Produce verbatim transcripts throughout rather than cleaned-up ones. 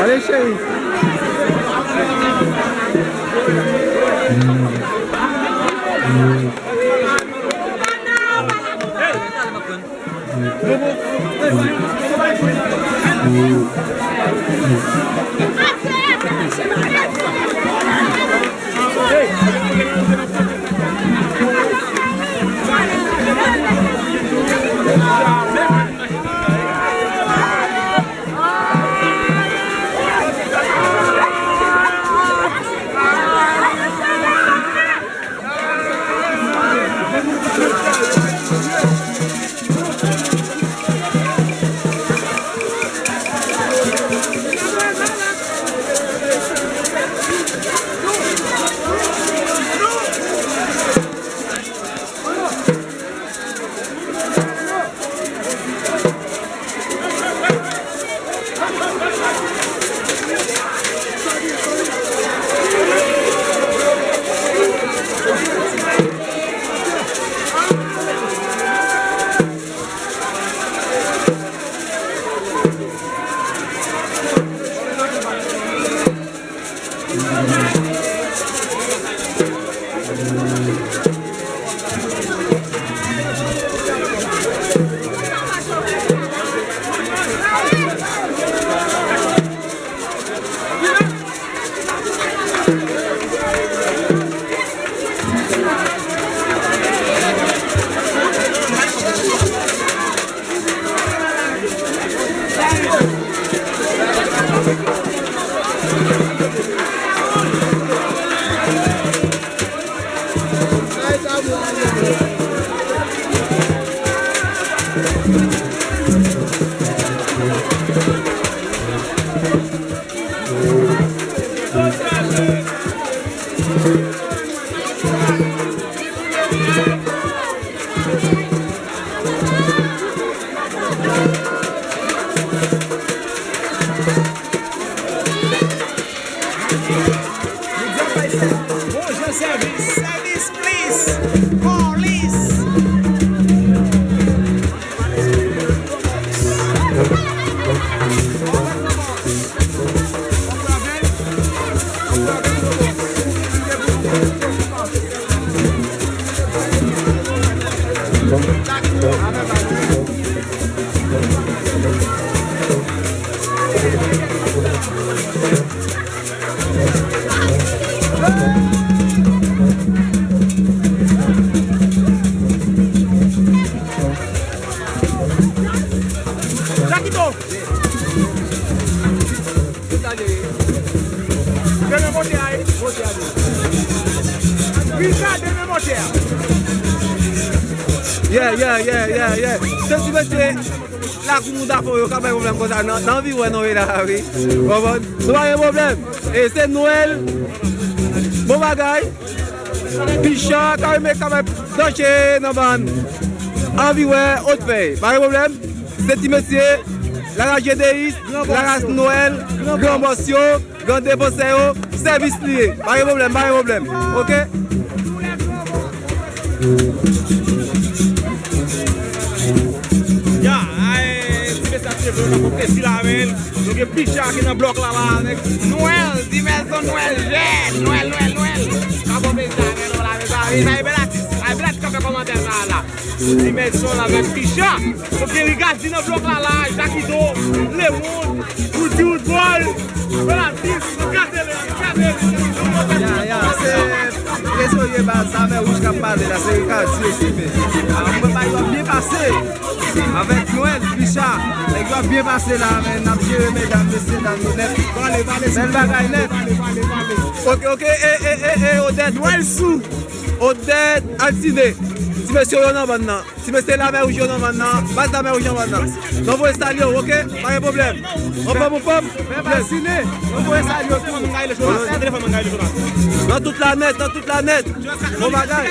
Ale, cheri. Bonjan sèvis, sèvis plis, polis. Jakito! Demen monte a, wi. Monte a, wi. Richard, demen monte a. Yeah, yeah, yeah, yeah, yeah. Se ti mesye, lakou moun zafè yo ka bay pwoblèm konsa nan, nan anviwòn nou ye la, wi. Konprann? Nou pa gen pwoblèm. E se Nwèl. Bon bagay. Picha, ka renmen ka bay danche nan bann. Anviwè, Odfèy. Pa gen pwoblèm. Se ti mesye, Laraje Deyis, Laras Nwèl, Gran Bòs yo, Gran Defansè yo, sèvis li ye. Pa gen pwoblèm, pa gen pwoblèm. Oke? Ya, ay, ti mesye ap cheve, nou pran plezi la, men. Nou gen Picha ki nan blòk la, la, avèk Nwèl, Dimaison Nwèl, jèn, Nwèl, Nwèl, Nwèl. Ka bon plezi avè nou la, mezanmi. Sa e bèl atis, ay, bèl atis k ap fè kòmantè sa la. Dimaison la avèk Picha. Ok, Rigazi nan blòk la la, Jakito, Lemond, Woody Woodboy, Belatis, nou kase li, nou kase li. Ya, ya, se Trezorye baz, Zafè Wouj k ap pale la, se Rigazi yo simen. Mwen bay yo byen pase. Avèk Nwèl, Picha, nèg yo ap byen pase la, men n ap jere medam, mesye dam yo nèt. Bèl bagay nèt. Ok, ok, e, e, e, e, Odette. Odette Altine. Ti mesye yo nan bann nan. Ti mesye Lamè Wouj yo nan bann nan. Baz Lamè Wouj nan bann nan. Nou voye salye w, ok? Pa gen pwoblèm. Anfòm, anfòm. Yes. Nou voye salye w tou. Nan tout planèt, nan tout planèt. Bon bagay.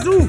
Sou.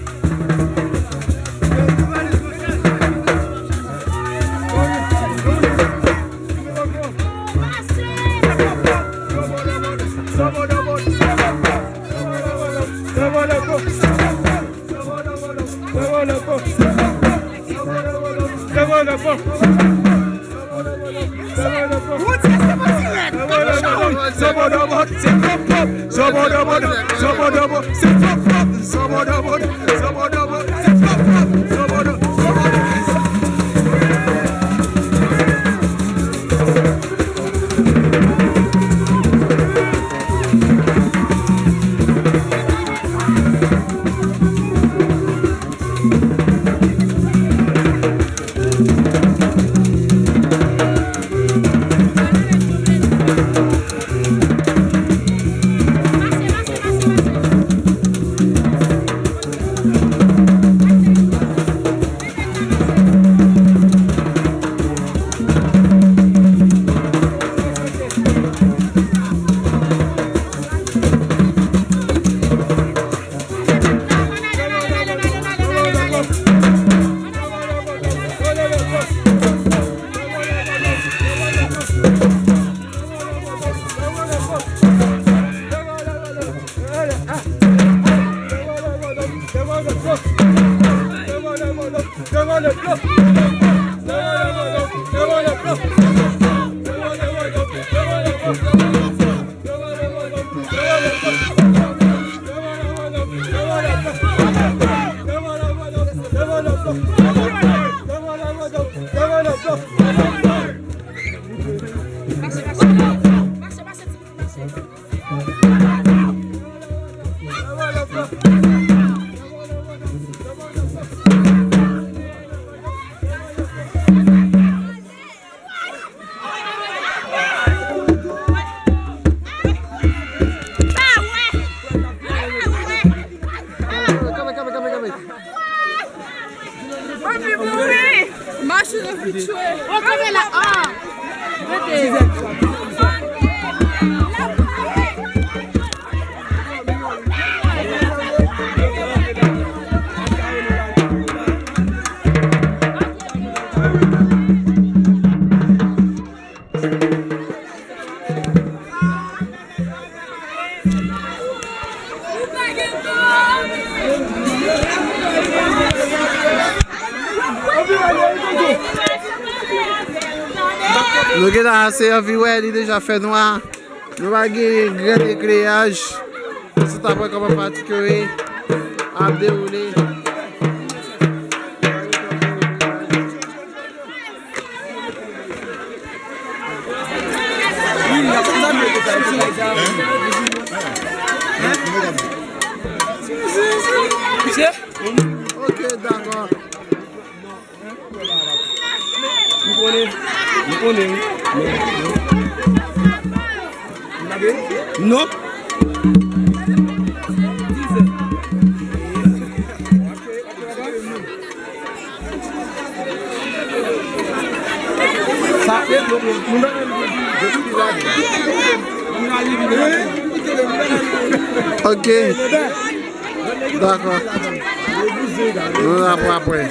Mwen vin mouri! Mache nan pitchwe. Ou kanpe la. Ah! Rete. Nou gentan ase anvi wè, li deja fè nwa. Nou pa gen gran ekleraj. Se ta wè kòman patik yo ye ap dewoule. Ok, dakò. M konnen, m konnen, wi. Non. Ok. Dakò. Nou la pou apre.